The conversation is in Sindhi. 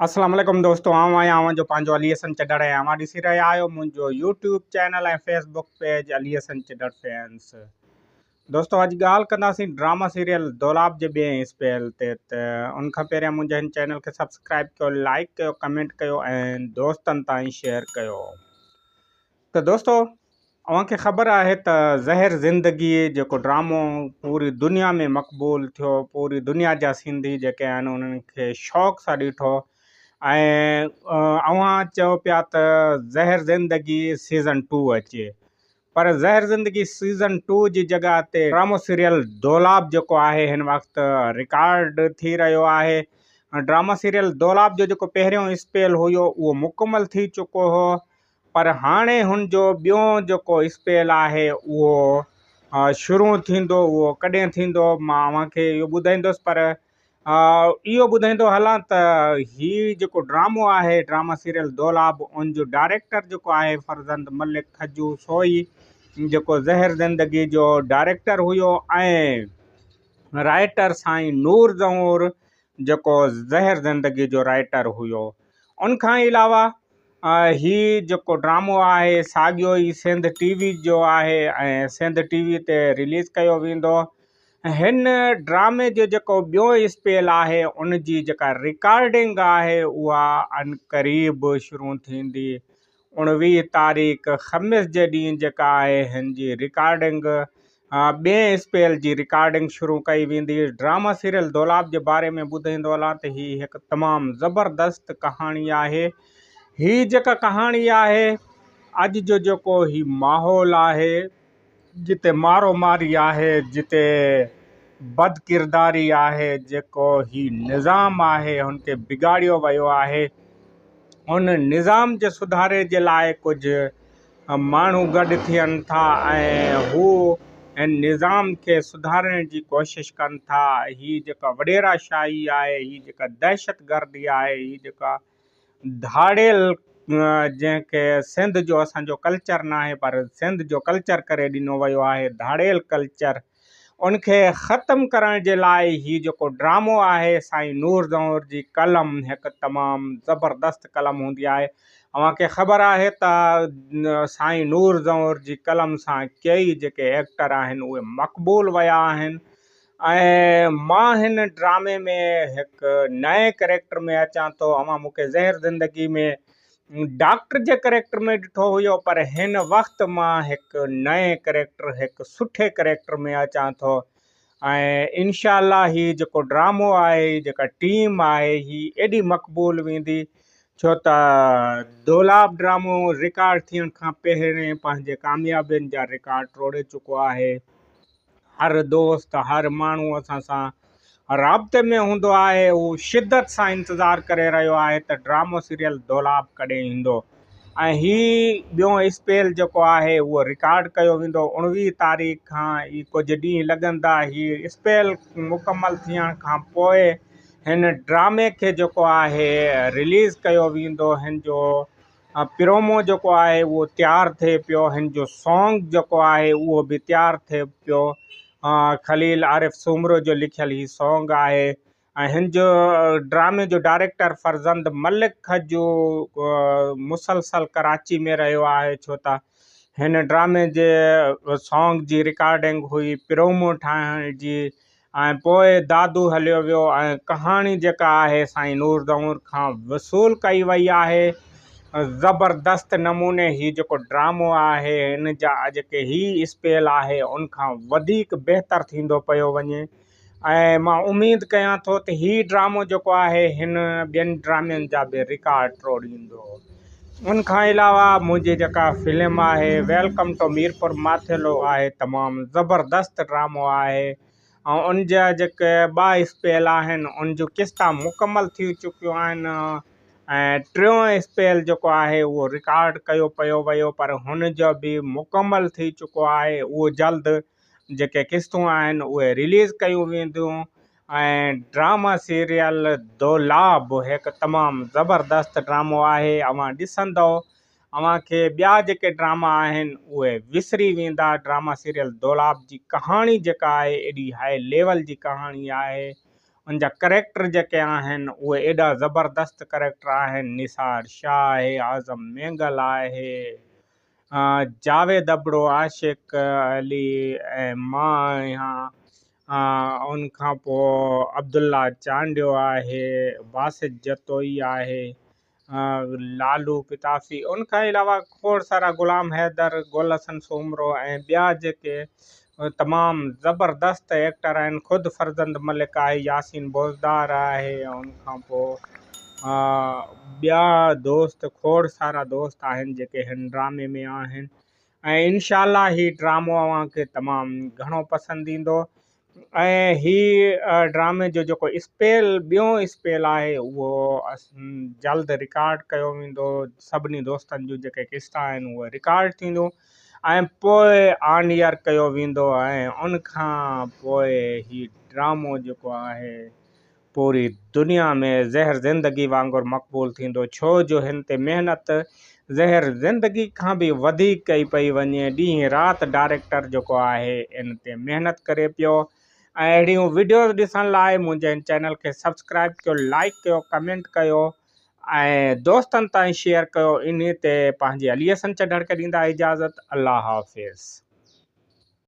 اسلام عليڪم دوستو آئون آهيان اوهان جو پنهنجو علي حسن چڍڙ ۽ اوهان ڏسي رهيا آهيو منهنجو YouTube channel ۽ Facebook page Ali Hassan Chadhar fans. دوستو اڄ ڳالهه ڪنداسين ڊراما سيريل دولاب جي ٻئين اسپيل تي ته ان کان پهريان منهنجي هن چينل کي سبسڪرائب ڪيو لائڪ ڪيو ڪمينٽ ڪيو ۽ دوستن تائين شيئر ڪيو ته دوستو اوهان کي خبر آهي ته زهر زندگي جيڪو ڊرامو پوري دنيا ۾ مقبول ٿيو پوري دنيا جا سنڌي جيڪي آهن انهن کي شوق سان ڏٺو ۽ اوهان چئو پيا ته زهر زندگي سيزن ٽو اچي پر زهر زندگي سيزن ٽو جي جڳهه تي ڊرامو سيريل دولاب جيڪو آهي هن وقت رڪارڊ ٿي رهيو آهي ڊراما سيريل دولاب جو جيڪو پهريون اسپيل هيو اهو مڪمل ٿي چڪو هو پر هاڻي هن جو ٻيون جيڪو اسپيل آهي اهو شروع ٿيندو اهو ڪڏهن ٿيندو مان اوهان کي اهو ٻڌائيندس پر اهو ٻڌائيندو هلان ته هي جيڪو ڊرامو آهي ڊراما سيريل دولاب ان جو ڊائريڪٽر جيڪو آهي فرزند ملڪ کجو سوئي جيڪو زهر زندگي جو ڊائريڪٽر هيو ۽ رائٽر سائين نور زئور جيڪو زهر زندگي جو رائٽر هيو ان کان علاوه هي جيڪو ڊرامو آهي ساڳيو ئي سنڌ ٽي وي جو آهي ۽ سنڌ ٽي وي تي رليز ڪيو ويندو. هن ڊرامي جو جيڪو ٻيو اسپيل آهي ان جي جيڪا رڪارڊنگ آهي اها عنقريب شروع ٿيندي. اڻويهه تاريخ خميس جي ڏينهن جيڪا آهي هن جي رڪارڊنگ ٻئين اسپيل جي رڪارڊنگ شروع ڪئي ويندي. ڊراما سيريل دولاب جي باري ۾ ٻڌائيندو هلان ته هي هڪ تمام زبردست ڪهاڻي آهي. هي جيڪا ڪهاڻي آهي اڄ جو جيڪو هي ماحول آهي جتي مارو ماري آهي جتي بد ڪرداري آهي جيڪو هي نظام آهي هن کي بگاڙيو ويو آهي ان نظام جي سڌاري جي لاء ڪجهه ماڻهو گڏ ٿين ٿا ۽ هو هن نظام کي سڌارڻ جي ڪوشش ڪن ٿا. هي جيڪا وڏيرا شاهي آهي، هي جيڪا دهشت گردي آهي، هي جيڪا ڌاڙيل جنهن کي سنڌ جو اسان جو ڪلچر ناهي پر سنڌ جو ڪلچر ڪري ڏنو ويو آهي ڌاڙيل ڪلچر ان کي ختم ڪرڻ جي لاء هي جيڪو ڊرامو آهي سائين نور زئور جي قلم هڪ تمام زبردست قلم هوندي آهي اوهان کي خبر آهي ته سائين نور زئور جي قلم سان ڪيئي جيڪي ايڪٽر آهن اهي مقبول ويا آهن ۽ مان هن ڊرامي ۾ هڪ نئين ڪريڪٽر ۾ اچان ٿو اوهان مون کي زهر زندگي ۾ ڊاڪٽر جي ڪريڪٽر ۾ ڏٺو هيو پر هن وقت مان هڪ نئين ڪريڪٽر هڪ سٺي ڪريڪٽر ۾ اچان ٿو ۽ انشاء الله هي جيڪو ڊرامو آهي هي جيڪا ٽيم آهي هي ايڏي مقبول ويندي ڇو ته دولاب ڊرامو رڪارڊ ٿيڻ کان پهرين پنهنجي ڪاميابين جا رڪارڊ ٽوڙي چڪو آهي. هر دوست هر ماڻهو اسان سان رابطي ۾ هوندو آهي هو شدت سان انتظار ڪري رهيو آهي ته ڊرامو سيريل دولاب ڪڏهن ايندو ۽ هي ٻيون اسپيل جيڪو آهي اهو رڪارڊ ڪيو ويندو اڻويهه تاريخ کان ئي ڪجهه ڏينهن لڳندا هي اسپيل مڪمل ٿيڻ کان پوء هن ڊرامي کي جيڪو آهي رليز ڪيو ويندو هن جو پرومو جيڪو آهي اهو تيار ٿئي پيو هن جو سانگ جيڪو آهي اهو به تيار ٿئي پيو خليل عارف سومرو جو لکيل هي سانگ آهي ۽ هن جو ڊرامي جو ڊائريڪٽر فرزند ملڪ جو مسلسل ڪراچي ۾ رهيو آهي ڇو ته هن ڊرامي جي سانگ جي رڪارڊنگ هئي پرومو ٺاهڻ جي ۽ پوء دادو هليو ويو ۽ ڪهاڻي جيڪا آهي سائين نور زئور کان وصول ڪئي وئي آهي. زبردست نموني هي جيڪو ڊرامو آهي هن جا جيڪي هي اسپيل آهي ان کان وڌيڪ بهتر ٿيندو پيو وڃي ۽ مان اميد ڪيان ٿو ته هي ڊرامو جيڪو آهي هن ٻين ڊرامن جا به رڪارڊ ٽوڙيندو. ان کان علاوه منهنجي جيڪا فلم آهي welcome two Mirpur Mathelo آهي تمام زبردست ڊرامو آهي ۽ ان جا جيڪي ٻه اسپيل آهن ان جون قسطا مڪمل ٿي چڪيون آهن ۽ ٽيون اسپيل جيڪو آهي اهو رڪارڊ ڪيو پيو ويو پر هن جو به مڪمل ٿي چڪو آهي اهو جلد جيڪي قسطون آهن اهي رليز ڪيون وينديون ۽ ڊراما سيريل دولاب هڪ تمام زبردست ڊرامو آهي اوهان ڏسندؤ اوهان کي ٻيا جيڪي ڊراما آهن اهي وسري ويندا، ڊراما سيريل دولاب جي ڪهاڻي جيڪا آهي ايڏي هاء ليول جي ڪهاڻي آهي ان جا ڪريڪٽر جيڪي آهن اهي ايڏا زبردست ڪريڪٽر آهن نثار شاهه آهي اعظم مينگل آهي جاويد ابڙو عاشق علي ۽ مان آهيان ان کان پوء عبدالله چانڊيو آهي باسط جتوئي آهي لالو پتافي ان کان علاوه کوڙ سارا غلام حيدر، گل حسن سومرو ۽ ٻيا جيڪي تمام زبردست ايڪٽر آهن خود فرزند ملڪ آهي ياسين بوزدار آهي ان کان پوء ٻيا دوست کوڙ سارا دوست آهن جيڪي هن ڊرامي ۾ آهن ۽ انشاء الله هي ڊرامو اوهان کي تمام گهڻو پسند ايندو ۽ هي ڊرامي جو جيڪو اسپيل ٻيون اسپيل آهي اهو جلد رڪارڊ ڪيو ويندو سڀني دوستن جون جيڪي قسطا آهن اهي رڪارڊ ٿينديون ۽ پوء آن ايئر ڪيو ويندو ۽ ان کان پوء هي ڊرامو جيڪو آهي پوري دنيا ۾ زهر زندگي وانگر مقبول ٿيندو ڇو جو هن تي محنت زهر زندگي کان به وڌيڪ ڪئي پئي وڃي ڏينهن رات ڊائريڪٽر جيڪو آهي ان تي محنت ڪري پيو ۽ اهڙيون وڊيوز ڏسڻ لاء منهنجي هن چينل کي سبسڪرائب ڪيو لائيڪ ڪيو ڪمينٽ ڪيو ۽ دوستن تائين شيئر ڪيو انهي تي پنهنجي علي حسن چڍڙ کي ڏيندا اجازت الله حافظ.